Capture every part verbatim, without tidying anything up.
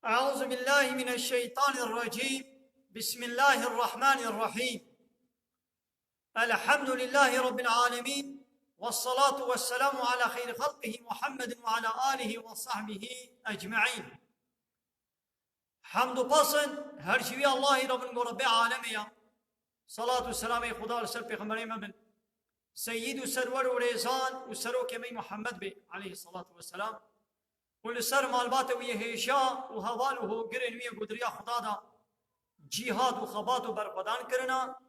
أعوذ بالله من الشيطان الرجيم. بسم الله الرحمن الرحيم. الحمد لله رب العالمين. والصلاة والسلام على خير خلقه محمد وعلى آله وصحبه أجمعين. Hemd û pas in her ji wî Allahî re bin ku Rebbê alemê ya. Salat û selamê Xuda li ser pêxemberê me bin. Seyyid û serwer û rêzan û serokê me Muhammed bê, aleyhissalatu vesselam. Û li ser malbatê wî yê hêja û heval û hogirên wî yê ku di riya Xuda de cîhad û xebat û berxwedan kirina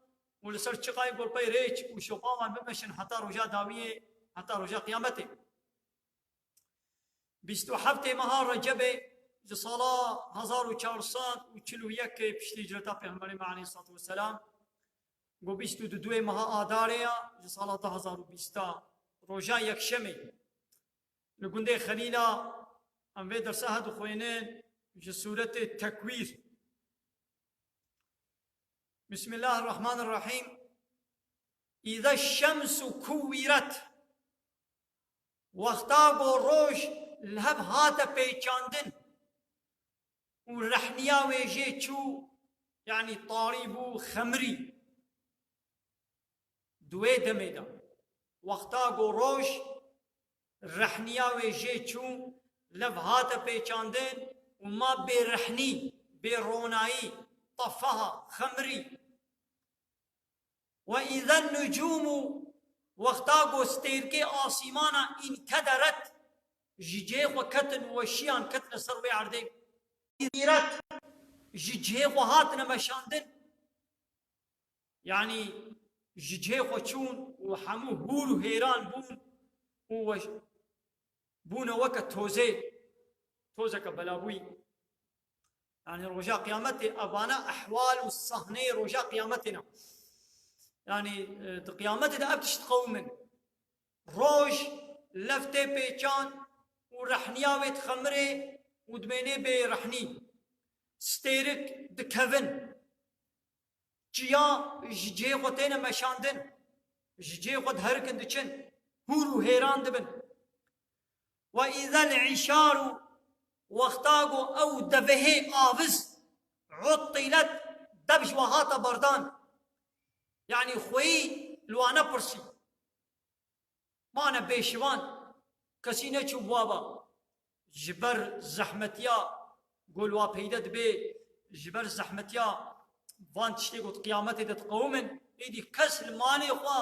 û li ser çiqayê ku li pey rêç û şopa wan bimeşin heta roja dawiyê, heta roja qiyametê. Bîst û heftê meha Recebê ji sala hezar û çar sed û çil û yekê piştî hicreta Pêxemberê me aleyhissalatu vesselam, ku bîst û duê meha Adarê ya ji sala du hezar û bîst a, roja yekşemê, li gundê Xelîla em vê dersa he dixwînin ji sûretê Tekwîr. Bismillahirrahmanirrahîm. Îze şemsu kuwîret. Wexta ku roj li hev hate pêçandin û rehniya wê jê çû, yanî tarî bû, xemirî. Di wê demê de, wexta ku roj rehniya wê jê çû, li hev hate pêçandin û ma bê rehnî, bê ronayî, tefaha, xemirî. Ve îzen nucûmu, wexta ku stêrkê asîmana înkederet, ji cihê xwe ketin û weşiyan ketine ser wê erdê. Îret, ji cihê xwe hatine meşandin. Yanî ji cihê xwe çûn û hemû hûr û hêran bûn û weş-, bûne weke tozê, tozeke belabûyî. Yanî roja qiyametê, evana ehwal û sahneyê roja qiyametê ne. Yanî, e, di qiyametê de ev tişt qewim in. Roj lev tê pêçan û rehniya wê dixemire û dimênê bê rehnî. Stêrik dikevin. Çiya ji cihê xwe têne meşandin, ji cihê xwe diherikin diçin, hûr û hêran dibin. Ve îzel îşaru, wexta ku ew devehê aviz, uttîlet, dev ji we hate berdan. Yanî xweyî li wan nepirsî. Mane bêşivan, kesî neçû bi wa ve. Ji ber zehmetiya ku li wa peyde dibe, ji ber zehmetiya van tiştê ku di qiyametê de diqewimin, êdî kes li malê xwe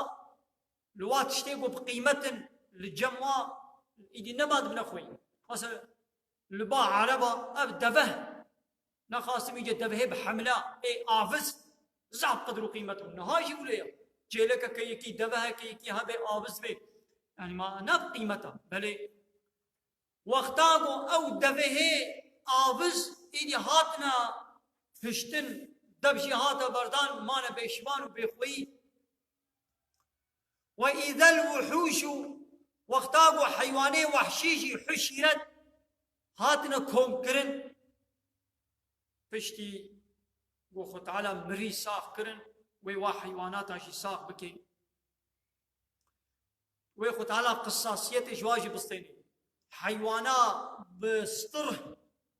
li wa tiştê ku bi qîmet in, li cem wa, êdî nema dibine xweyî. Mesela, li ba ereba ev deveh, nexasim îce devehê bi hemla ê aviz, zaf qedir û qîmet bû. Niha jî wilo ye. Çêlekeke yekî, deveheke yekî hebe aviz bê. Yanî ma ne bi qîmet e. Belê wexta ku ew devehê aviz êdî hatine hiştin, dev jî hate berdan, mane bêşivan û bêxweyî. Ve îzel wuhûşû, wexta ku heywanê wehşî jî huşîret hatine komkirin, piştî ku Xwe Teala mirî sax kirin, wê wa heywanata jî sax bike. Wê Xwe Teala qisasiyetê ji wa jî bistêne. Heywana bi stirh,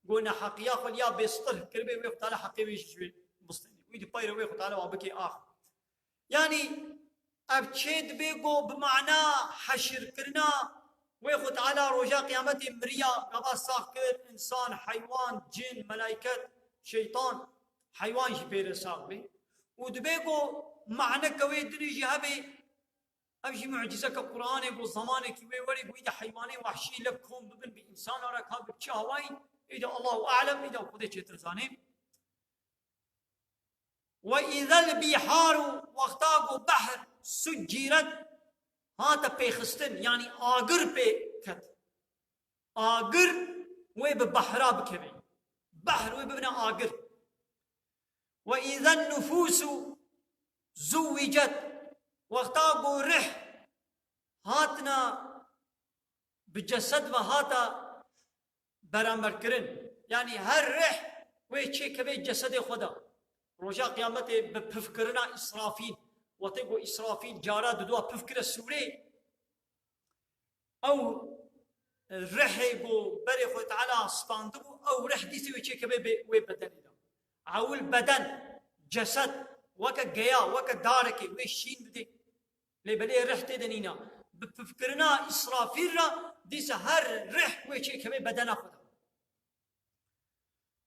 ku neheqiya xwe ya bê stirh kiribê, wê Xwe Teala heqê wê jî ji wê bistêne. Wî di peyre wê Xwe Teala wa bike ax. Yanî ev çê dibe ku bi mana heşirkirina wê Xwe Teala roja qiyametê miriya, gava sax kir, însan, heywan, cin, melaiket, şeytan, heywan jî pê re sax be. Û dibe ku maneke wê dinê jî hebe, ev jî mucizeke Qur'anê ku zamanekî wê werê ku îde heywanê wehşî lev kom bibin bi însan re ka bi çi hawayî, îde Allahu alem, îde Xwedê çêtir zanê. Ve îzel bîharu, wexta ku behr sucîret hate pêxistin, yanî agir pê ket. Agir wê bi behra bikeve. Behr wê bibine agir. Ve îzen nufûsu zuwicet, wexta ku rih hatine bi cesed ve hate beramberkirin. Yanî her rih wê çêkeve cesedê xwe de. Roja qiyametê bi pifkirina Îsrafîl. Wextê ku Îsrafîl cara didua pif kire sûrê, ew rihê ku berê Xwedê Teala standibû, ew rih dîsê wê çêkeve bê wê bedenê de. Ewil beden, cesed, weke geya, weke darekê wê şîn bidê. Lê belê rih tê de nîna. Bi pifkirina Îsrafîl re dîsa her rih wê çêkeve bedena xwe de.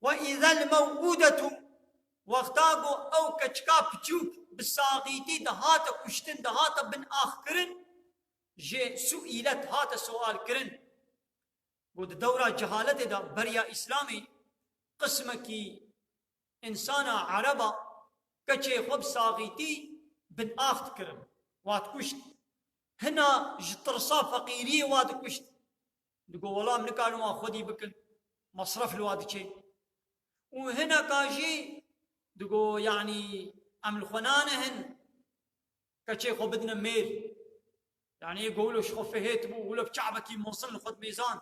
Ve îzel mew'ûdetu, wexta ku ew keçika piçûk bi saxîtî dihate kuştin, dihate binaxkirin, jê suîlet, hate sualkirin. Ku di dewra cehaletê de beriya Îslamê qismekî însana ereba keçê xwe bi saxîtî binax dikirin, wa dikuşt. Hina ji tirsa feqîriyê wa dikuşt. Digo, wela em nikarin wan xwedî bikin, mesref li wa diçe. Û hineka jî digo, yanî em li xwe nanihin keçê xwe bidine mêr. Yanî ê go wilo ji xwe fihêt bû, wilo bi çavekî mezin li xwe dimêzan.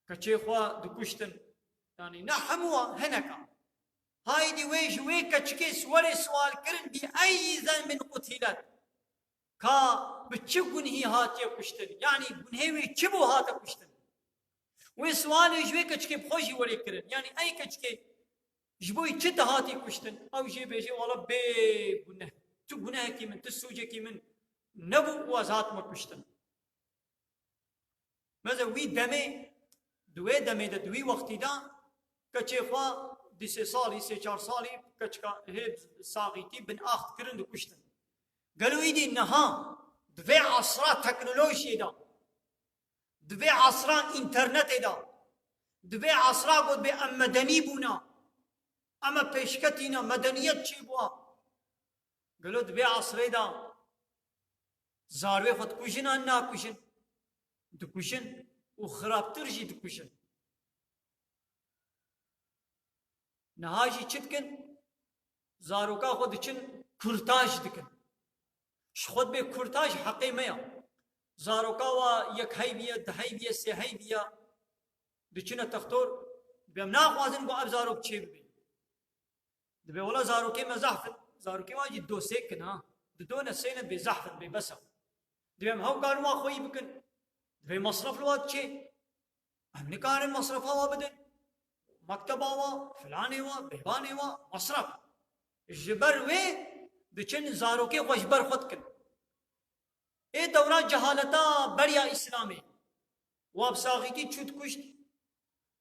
Keçê xwe dikuştin. Yanî ne hemû, hineka. Haydî wê ji wê keçikê siwerê siwal kirin, bi eyî zenbin qutilet. Ka bi çi gunhî hatiye kuştin? Yanî gunhê wê çi bû hate kuştin? Wê siwalê ji wê keçikê bi xwe jî werê kirin. Yanî ey keçikê ji bo çi dihatî kuştin? Ew jê bêje, wala bê guneh. Tu gunehekî min, tu sûcekî min nebû û ez hatime kuştin. Meze wî demê, di wê demê de, di wî wextî de keçê xwe di sê salî, sê çar salî keçika hê saxîtî binax dikirin, dikuştin. Gelo îdî niha di vê asra teknolojiyê de, di vê asra înternetê de, di vê asra got bê em medenî bûna, em e pêşketîne, medeniyet çêbûa. Gelo di vê asrê de zarwê xwe dikujin an nakujin? Dikujin û xirabtir jî dikujin. Niha jî çi dikin? Zaroka xwe diçin kurtaj dikin. Ji xwe dibê kurtaj heqê me ya. Zaroka wa yek heyviye, du heyviye, sê heyviye diçine textor, dibê em naxwazin ku ev zarok çêbibe. Dibê wela zarokê me zehf in, zarokê wan jî do sê kin ha. Di do ne sê ne bê zehf in, bê bes e. Dibê em hew karin wan xweyî bikin. Dibê mesref li wan diçê. Em nikarin mesrefa wan bidin. Mekteba wan, filanê wan, bêhvanê wan, mesref. Ji ber wê diçin zarokê xwe ji ber xwe dikin. Ê dewra cehaleta beriya Îslamê. Wa bi saxîtî çû dikuşt.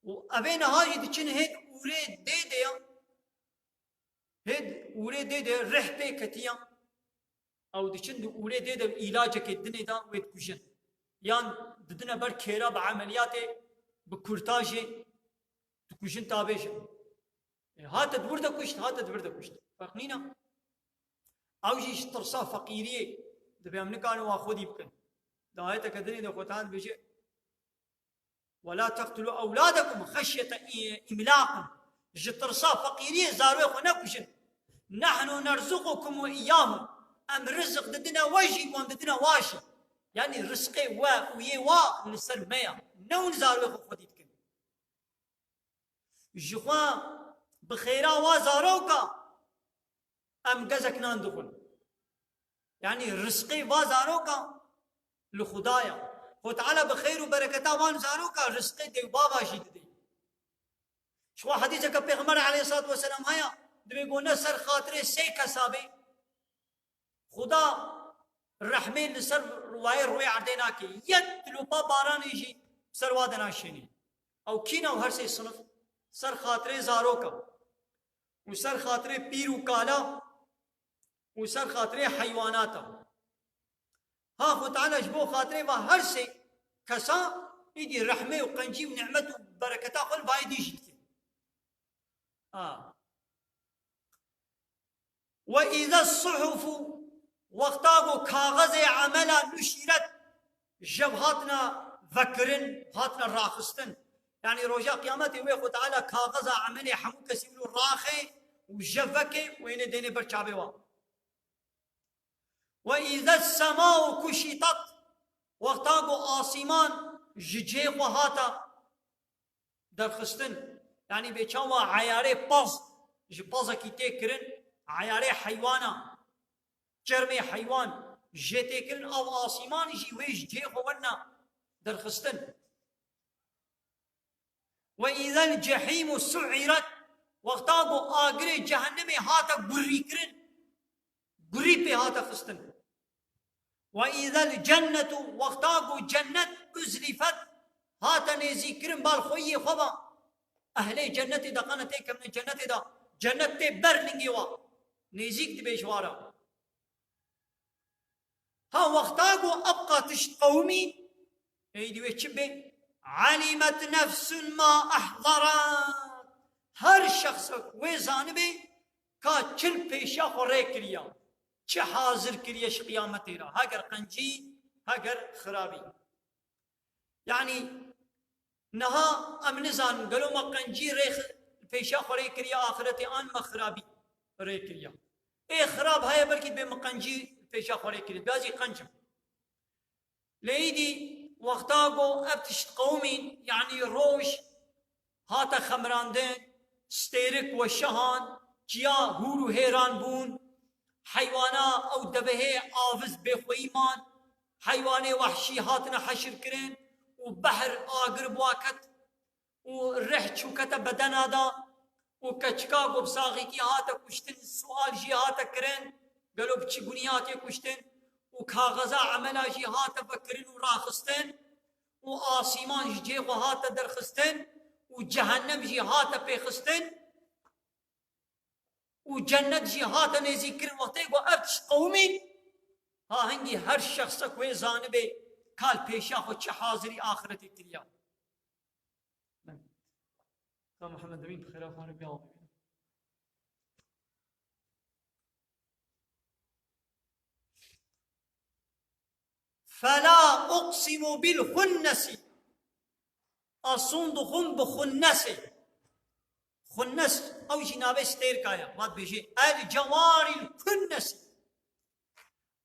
Û evê niha jî diçin hêd ûrê dê de ya. Hêd ûrê dê de rih tê ketiya. Ew diçin di ûrê dê de îlacekê dinê de wê dikujin. Yan didine ber kêra bi emeliyatê, bi kurtajê dikujin ta bêjin. E, hate di wir de kuşt, hate di vir de kuşt. Ferq nîne. Ew jî ji tirsa feqîriyê dibê em nikarin wa xwedî bikin. Di ayeteke dinê de Xwedê dibêje, "Ve la teqtulû ewlâdekum xeşyete î-, îmlaqin." Ji tirsa feqîriyê zarwê xwe nekujin. "Nehnu nerzuqukum ve îyâhum." Em rizik didine we jî, wan didine wa jî. Yanî rizqê we û yê wa li ser me ya. Ne hûn zarwê xwe xwedî dikin. Ji xwe bi xêra wa zaroka em gezek nan dixwin. Yanî rizqê va zaroka li Xuda ya. Xwe Teala bi xêr û bereketa van zaroka rizqê dê û bava jî didê. Ji xwe hedîseke Pêxember aleyhissalatu vesselam heye, dibê ku ne ser xatirê sê kesa bê, Xuda rehmê li ser rûwayê rûyê erdê nake. Yek tilopa baranê jî ser wa de naşênê. Ew kî ne? Ew her sê sinif, ser xatirê zaroka û ser xatirê pîr û kala û ser xatirê heywanata. Ha Xwe Teala ji bo xatirê va her sê kesa îdî rehmê û qencî û nimet û bereketa xwe li vayê dî jî dike. A. "Ve îze suhufu", wexta ku kaxezê emela nuşîret, jev hatina vekirin, hatina raxistin. Yanî roja qiyametê wê Xwe Teala kaxeza emelê hemû kesî wilo raxê û jev veke û ênê dênê ber çavê wan. "Ve îze semau kuşitat", wexta ku asîman ji cihê xwe hata derxistin. Yanî bê çawa eyarê paz, ji pazekî tê kirin, eyarê heywana, çermê heywan jê tê kirin, ev asîman jî wê ji cihê xwe werna derxistin. Ve îzel cehîmu su'iret, wexta ku agirê cehennemê hate gurîkirin, gurî pê hate xistin. Ve îzel cennetu, wexta ku cennet uzlîfet, hate nêzîkirin bal xweyê xwe ve. Ehlê cennetê de qane têkevne cennetê de, cennet tê ber lingê wa. Nêzîk dibe ji wa re. Ha wexta ku ebqa tişt qewimî, êdî wê çi bê? Alimet nefsun ma ehdarat. Her şexsek wê zanibê ka çi li pêşiya xwe rê kiriya, çi hazir kiriye ji qiyametê re, heger qencî, heger xirabî. Yanî niha em nizanin gelo me qencî rê xi-, pêşiya xwe rê kiriye axireti an me xirabî rê kiriye. Ê xirab heye belkî dibê min qencî pêşiya xwe rê kiriye. Biyazî qencim. Lê îdî wexta ku ev tişt qewimîn, yanî roj hate xemirandin, stêrik weşihan, çiya hûr û hêran bûn, heywana ew devehê aviz bêxweyî man, heywanê wehşî hatine heşirkirin û behr agir bi wa ket û rih çûkete bedena de û keçika ku bi saxîtî hate kuştin, sual jî hate kirin, gelo bi çi gunî hatiye kuştin û kaxeza emela jî hate vekirin û raxistin û asîman ji cihê xwe hate derxistin û cehennem jî hate pêxistin û cennet jî hate nêzîkkirin. Wextê ku ev tişt qewimîn, ha hingî her şexsek wê zanibê ka li pêşiya xwe çi hazirî axiretê kiriya. Ka Muhammed Emîn bi xêra xwe re bî. Fela uqsimu bil xunnesi. Asûn dixwim bi xunnesê. Xunnes, ew jî navê stêrka ye. Va dibêje, el cewaril kunnesî.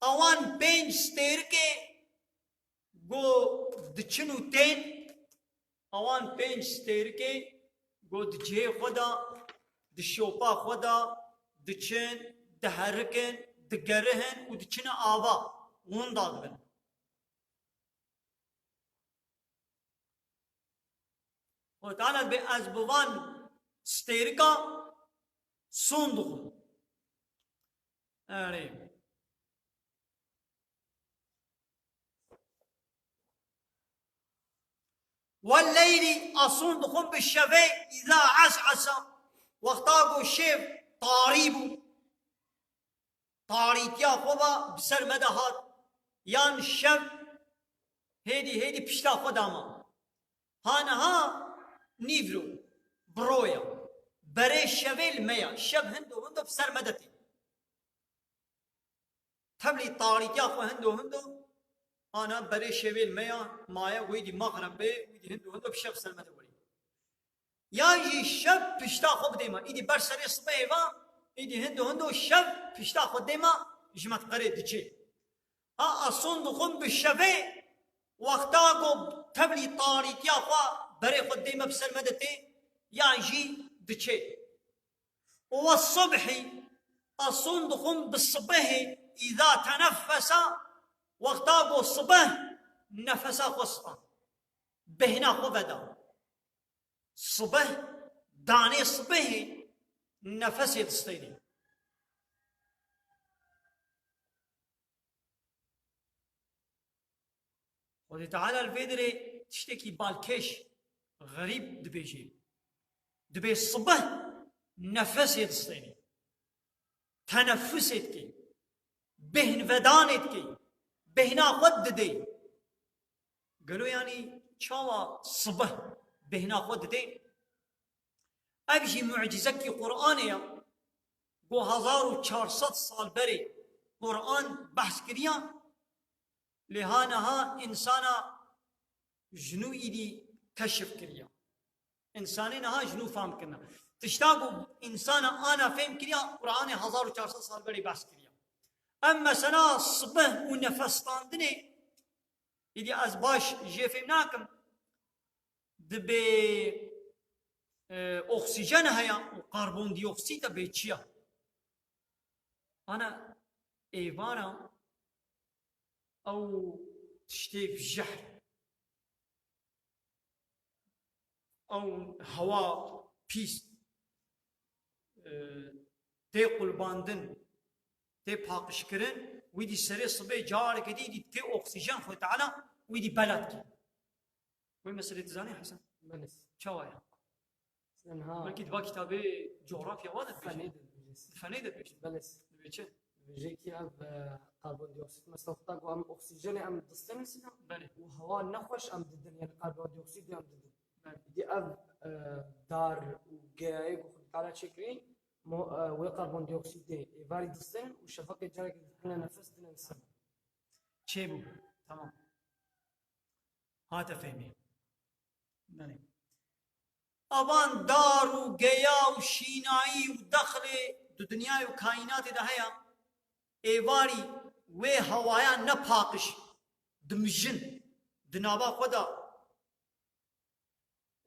Ewan pênc stêrikê ku diçin û tên, ewan pênc stêrikê ku di cihê xwe de, di şopa xwe de diçin, diherikin, digerihin û diçine ava, winda dibin. Xwedê Teala dibê ez bi van stêrika sûn dixwim. Erê. Welleylî, asûn dixwim bi şevê, îza es'esa, wexta ku şêv tarî bû, tarîtiya xwe ve bi ser me de hat, yan şev hêdî hêdî pişta xwe de ma. Ha niha nîvro, bi ro ya. Berê şevê li me ya. Şev hindo hindo bi ser me de tê. Tevlî tarîtiya xwe hindo hindo, ana berê şevê li me ya, maye wê dî maxreb bê, wê dî hindo hindo bi şev ser me de werî. Yan jî şev pişta xwe bidê me. Îdî ber serê sibehê ve, îdî hindo hindo şev pişta xwe dê me, ji me diqerê diçê. Ha asûn dixwim bi şevê, wexta ku tevlî tarîtiya xwe berê xwe dê me bi ser me de tê, yan jî diçê. Û we subhî, asûn dixwim bi sibehê, îza teneffesa, wexta ku sibeh nefesa xwe stan, bêhna xwe veda. Sibeh, danê sibehê nefesê distênê. Xwedê Teala li vê derê tiştekî balkêş, xerîb dibêje. Dibê sibeh nefesê distênê. Tenefusê dikê. Bêhnvedanê dikê. Bêhna xwe didê. Gelo yanî çawa sibeh bêhna xwe didê? Ev jî mucîzekî Qur'anê ye. Ku hezar û çar sed sal berê Qur'an behs kiriya, lê ha niha însana ji nû îdî keşif kiriya. Însanê niha ji nû fam kirine. Tişta ku însana ana fêm kiriya, Qur'anê hezar û çar sed sal berê behs kiriya. Em mesela sibeh û nefes standinê, îdî ez baş jê fêm nakim, dibê, e, oksîjen heye û karbondioksît e bê çi ya? Ana êvara ew tiştê jehr. ew hewa pîs, e, tê qulbandin, tê paqijkirin, wî dî serê sibê careke dî dî tê oksîjen Xwedê Teala wî dî bela dikî. Wê meselê dizanî Hesen? Belê. Çawa ye? Sen ha Belkî di va kitabê cografya wa de dibêje. Fenê de dibêje. Di fenê de dibêje. Belê. Dibê çi? Dibêje ki ev, e, karbondioksît, mesela wexta ku em oksîjenê em distînin sîna Belê. û hewa nexweş em didin, yani karbondioksît em didin. Belê. Dî ev, e, dar û geyayê ku Xwedê Teala çêkirî, mo-, e, wê karbondioksîtê êvarî distînin û şefaqê careke dihine nefes dine ser. Çêbû. Tamam. Hate fehmî. Belê. Avan dar û geya û şînayî û dexlê di dinyayê û kaînatê de heye, êvarî wê hewaya nepaqij dimijin di nava xwe de,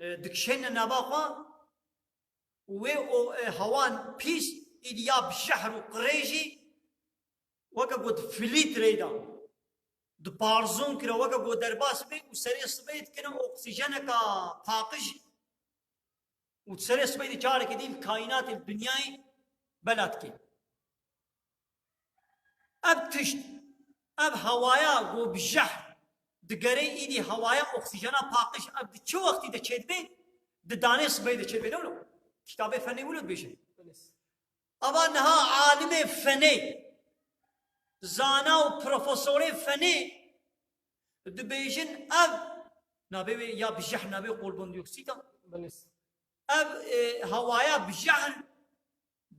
e, dikişêne nava xwe û wê o, e, hewan pîs îdî ya bi jehr û qirêjî weke ku di filîtreyê de diparzûn kire, weke ku derbas bê û serê sibê dikine oksîjeneka paqij û serê sibê de careke dî li kaînatê, li dinyayê bela dike. Ev tişt, ev hewaya ku bi jehr digere, îdî hewaya oksîjena paqij, ev di çi wextî de çêdibe? Di danê sibê de çêdibe, ne wilo? Kitabê fenê wilo dibêje. Ava niha alimê fenê, zana û profesorê fenê dibêjin ev nabê wê ya bi jehr nabê karbondioksît a. Belê. Ev, e, hewaya bi jehr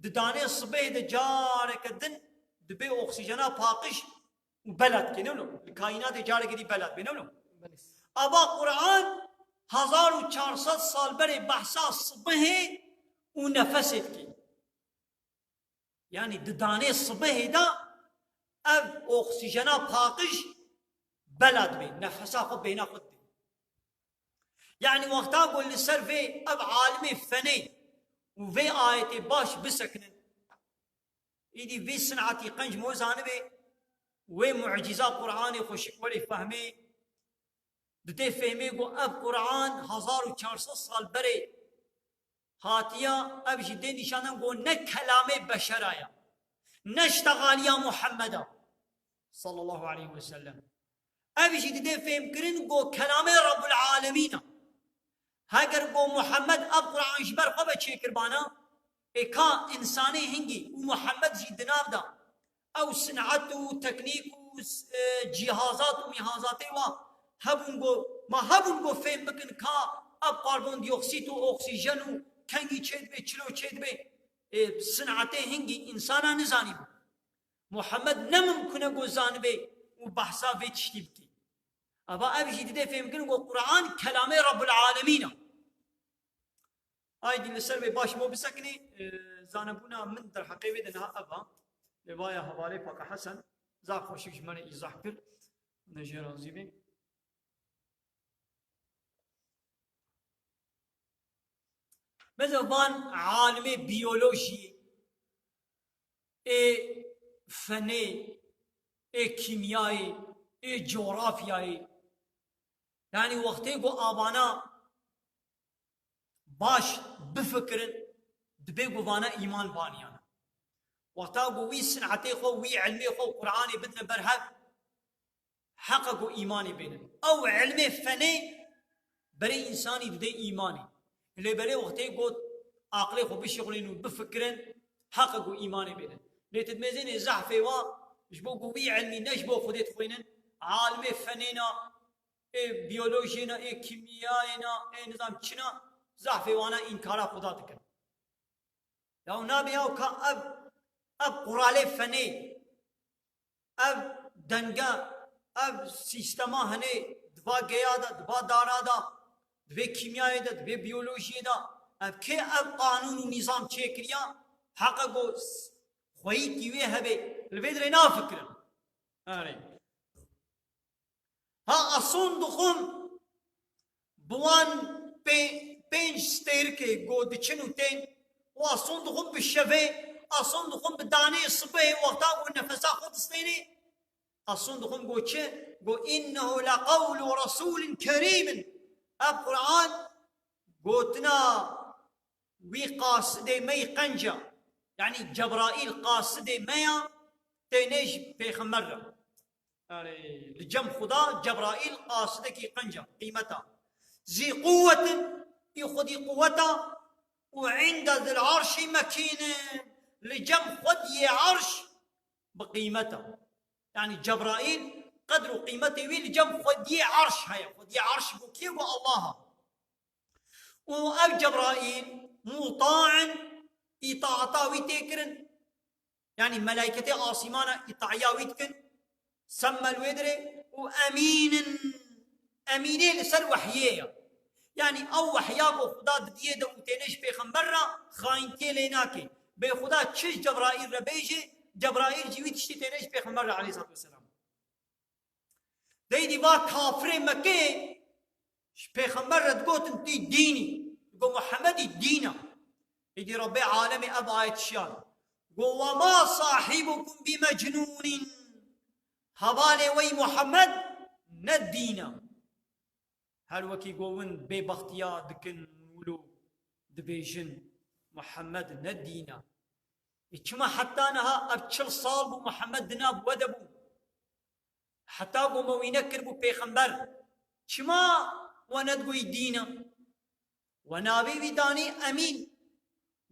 di danê sibê de careke din dibê oksîjena paqij û bela dike, ne wilo? Li kaînatê careke dî bela dibe, ne wilo? Belê. Ava Quran hezar û çar sed sal berê behsa sibihê û nefesê dike. Yanî di danê sibihê de ev oksîjena paqij bela dibe, nefesa xwe bêhna xwe dibe. Yanî wexta ku li ser vê ev alimê fenê û vê ayetê baş bisekinin, îdî vê sinetî qenc mo zanibe, wê mucîza Quranê xweşik werê fehmê, didê fehmê ku ev Quran hezar û çar sed sal berê hatiya, ev jî dê nîşanin ku ne kelamê beşera ya, ne ştexaliya Muhammeda sallallahu aleyhi ve sellem. Ev jî didê fêmkirin ku kelamê Rabbul Alemîn a. Heger ku Muhammed ev Quran ji ber xwe ve çêkirbana, ê ka însanê hingî û Muhammed jî di nav de ew sinet û teknîk û, e, cîhazat û mîhazatê wa hebûn ku, ma hebûn ku fêm bikin ka ev karbondioksît û oksîjen û kengî çêdibe, çilo çêdibe, e, sinetê hingî însana nizanîbû. Muhammed ne mimkun e ku zanibe û behsa vê tiştî bike. Ava ev jî dide fêmkirin ku Quran kelamê Rabbul Alemîn e. Aydî li ser vê baş mo bisekinî, e, zanebûna min derheqê vê de niha ev a. Lê vaya hevalê Paka Hesen zaf xweşik ji me re îzah kir. Ne jê razî bê. Mesela van alimê biyolojî, ê fenê, ê kîmyayê, ê coğrafyayê. Yanî wextê ku avana baş bifikirin, dibê ku vana îman baniyana. Wexta ku wî sinetê xwe, wî ilmê xwe, Qur'anê bidine ber hev, heqa ku îmanê bênin. Ew ilmê fenê berê însanî didê îmanê. Lê belê wextê ku aqilê xwe bişixulîn û bifikirin, heqa ku îmanê bênin. Lê tu dimêzênê zehfê wa, ji bo ku wî ilmî ne ji bo Xwedê dixwînin, alimê fenê na, ê biyolojiyê na, ê kîmyayê na, ê nizam çi na, zehfê wana înkara Xuda dikin. Ya nabe ya ka ev, ev quralê fenê, ev denge, ev sîstema hene di va geya de, di va dara de, di vê kîmyayê de, di vê biyolojiyê de, ev kê ev qanûn û nîzam çêkiriya, heqa ku s-, xweyîkî wê hebe, li vê dirê nafikirin. Erê. Ha, ason dixwim bi wan pê-, pênc stêrikê ku diçin û tên, û ason dixwim bi şevê, ason dixwim bi danê sibehê wexta ku nefesa xwe distênê, ason dixwim ku çi? Ku innehu leqewlu resûlin kerîmin. Ev Quran Gotina wî qasidê me yî qenc e. Yanî Cebraîl qasidê me ya, tênê ji pêxember re. Yanî li cem Xuda Cebraîl qasidekî qenc e, qîmet e. Zî quwetin, î xwedî quwet e, û inde zil arşî mekîn in, li cem xwediyê arş bi qîmet e. Yanî Cebraîl qedr û qîmetê wî li cem xwediyê arş heye. Xwediyê arş got kê? Got Allah e. Û ev Cebraîl mutaen, îtaeta wî tê kirin. Yanî melayketê asîmana îtaiya wî dikin. Semmel wê dirê û emînin. Emînê li ser wehyê ye. Yanî ew wehya ku Xuda didiyê de û têne ji pêxember re, xayintiyê lê nake. Bê Xuda çi ji Cebraîl re bêje, Cebraîl jî wî tiştî têne ji pêxember re aleyhissalatu vesselam. Deydî va kafirê Mekkeyê ji pêxember re digotin tî dînî. Digo Muhemmedî dîn e. Îdî Rebbê alemê ev ayet şiyan. Go, "Ve ma sahibukum bi mecnûnin." Hevalê wey Muhammed ne dîn e. Her wekî go win bêbextiya dikin wilo dibêjin Muhammed ne dîn e. Ê çima heta niha ev çil sal bû Muhammed dina bi we de bû? Heta go me wî nekiribû pêxember. Çima we nedigoyî dîn e? We navê wî danî Emîn.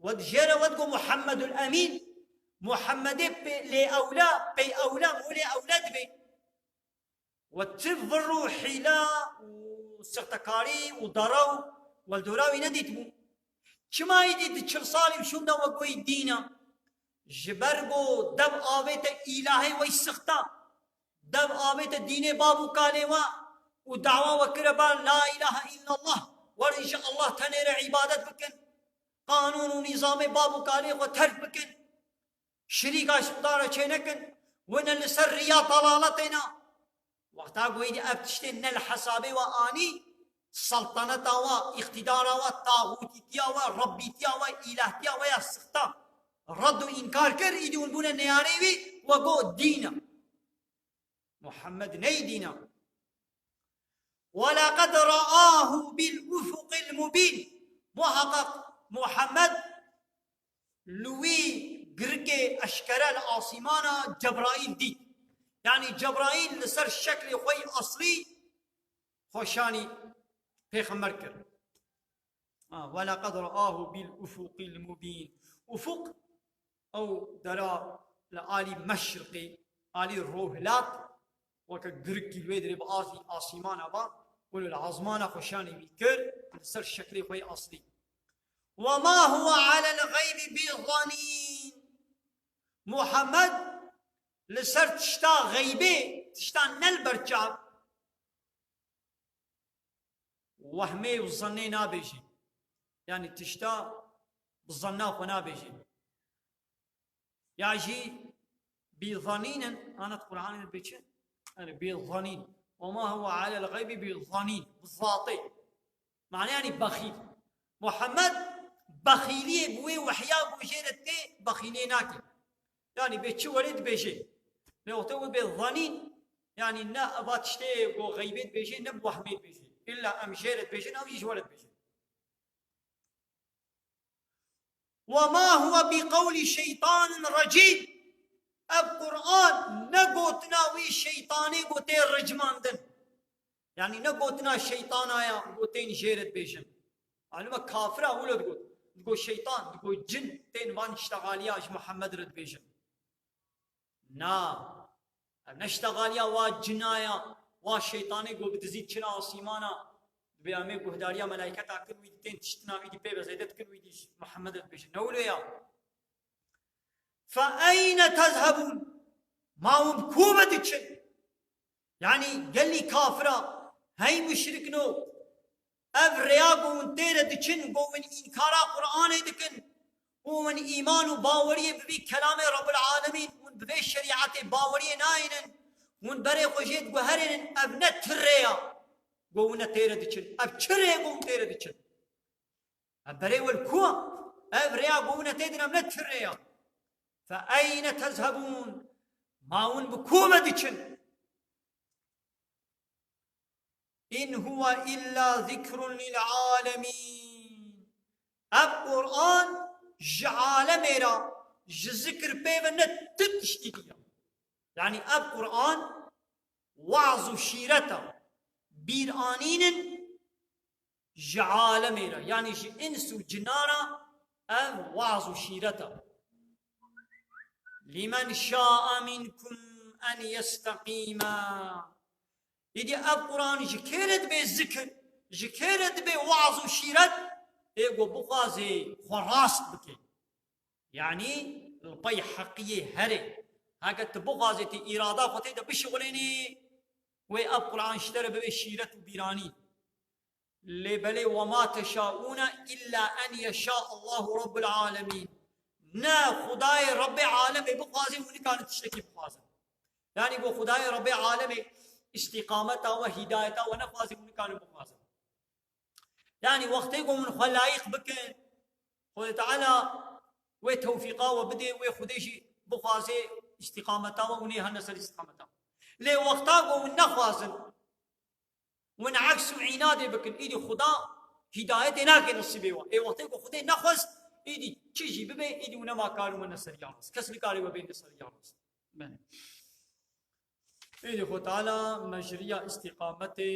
We di jê re we digo Muhammedul Emîn. Muhammedê pê lê ewla, pey ewla, mû lê ewla dibê. We ti vir û hîla û sixtekarî û dara û weldora wî nedîtibû. Çima îdî di çil salî şûnda we goyî dîn e? Ji ber ku dev avête îlahê wey sixta, dev avête dînê bav û kalê we û dawa we kire ba la îlahe îllallah, werin ji Allah tenê re îbadet bikin, qanûn û nîzamê bav û kalê xwe terk bikin, şirîka ji Xuda re çênekin, wine li ser riya dalaletê ne. Wexta ku êdî ev tiştên ne li hesabê we anî, selteneta we, îqtîdara we, taxûtîtiya we, rebbîtiya we, îlahtiya we ya sixta red û înkar kir, îdî hûn bûne neyarê wî, we got dîn e. Muhammed ney dîn e. Welaqad ra'ahu bil ufuqil mubîn. Muhaqqaq Muhammed li wî girikê eşkere li asîmana Cebraîl dît. Yanî Cebraîl li ser şeklê xwe yî eslî xwe şanî pêxember kir. Ha, "Welaqad ra'ahu bil ufuqil mubîn." Ufuq, ew dera li alî meşriqê, alî rohilat, weke girikî li wê dirê bi asî-, asîmana ba, wilo li ezmana xwe şanî wî kir, li ser şeklê xwe yî eslî. "Ve ma huwe alel xeybî bi zanîn." Muhammed li ser tişta xeybê, tişta ne li ber çav, wehmê û zannê nabêje. Yanî tişta bi zanna xwe nabêje. Ya jî bi zanîn in, ana di Qur'anê de bê çi? Yanî bi zanîn. "Ve ma huwe alel xeybî bi zanîn." Bi zatê. Mane yanî bexîl. Muhammed bexîliyê bi wê wehya ku jê re tê, bexîliyê nake. Yanî bê çi werê dibêje. Lê wextê wê bê zanîn, yanî ne eva tiştê ku xeybê dibêje, ne bi wehmê dibêje. Îlla em jê re dibêjin, ew jî ji we re dibêje. "Ve ma huwe bi qewlî şeytanin recîm." Ev Qur'an ne gotina wî şeytanê ku tê ricmandin. Yanî ne gotina şeytana ya ku tên jê re dibêjin. Malum e kafira wilo digot. Digot şeytan, digot cin tên van ştexaliya ji Muhammed re dibêjin. Na. Ev ne ştexaliya wa cina ya, wa şeytanê ku bi dizî çin asîmana. Dibê em ê guhdariya melayketa kin wî dî tên tiştina wî dî pê be zêde dikin wî dî ji Muhammed re dibêjin. Ne wilo ya? "Fe eyne tezhebûn?" Ma hûn bi ku ve diçin? Yanî gelî kafira, hey muşrikno, ev rêya ku hûn tê re diçin, ku hûn înkara Qur'anê dikin û hûn îman û baweriyê bi vî kelamê Rabbil Alemîn, hûn bi vê şerîetê baweriyê nayînin, hûn berê xwe jê diguherênin, ev ne ti rê ya ku hûn tê re diçin. Ev çi rê ye ku hûn tê re diçin? Ev berê we li ku? Ev rêya ku hûn tê din, ev ne ti rê ya? "Fe eyne tezhebûn?" Ma hûn bi ku ve diçin? "In huwe illa zikrun lil alemîn." Ev Quran ji alemê re, ji zikir pê ve ne tu tiştî diya. Yanî ev Quran waz û şîreta bîranînin ji alemê re, yanî ji ins û cinara ev waz û şîreta. Limen şaa minkum en yesteqîma. Îdî ev Quran ji kê re dibe zikir, ji kê re dibe waz û şîret, ê ku bixwaze xwe rast bike. Yanî li pey heqiyê here. Heke tu bixwazê, tu îrada xwe tê de bişixulênî, wê ev Quran ji te re bibe şîret û bîranî. Lê belê, "Ve ma teşaûne illa en yeşa Allahu Rabbul Alemîn." Ne Xwedayê Rebbê Alemê bixwazê, hûn nikarin tiştekî bixwazin. Yanî ku Xwedayê Rebbê Alemê îstîqameta we, hîdayeta we nexwazê, hûn nikarin bixwazin. Yanî wextê ku hûn xwe layîq bikin, Xwedê Teala wê tewfîqa we bidê, wê Xwedê jî bixwazê îstîqameta we, hûn ê hene ser îstîqameta we. Lê wexta ku hûn nexwazin, win eks û înadê bikin, îdî Xuda hîdayetê nake nesîbê wan. Ê wextê ku Xwedê nexwest, îdî çi jî bibe, îdî û nema kar û me ne ser ya rast. Kes nikare we bêne ser ya rast. Belê. Îdî Xwe Teala me ji riya îstîqametê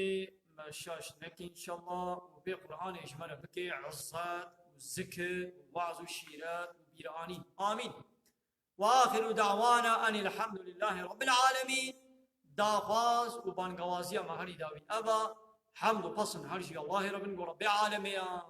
me şaş neke înşallah û bê Qur'anê ji me re bike izzet û zikir û waz û şîret û bîranîn. Amîn. Ve axiru da'wana enil hamdulillahî rabbil alemîn. Daxwaz û bangewaziya me herî dawî ev e. Hemd û pesn her jî Allahê re bin, go Rebbê alemê ya.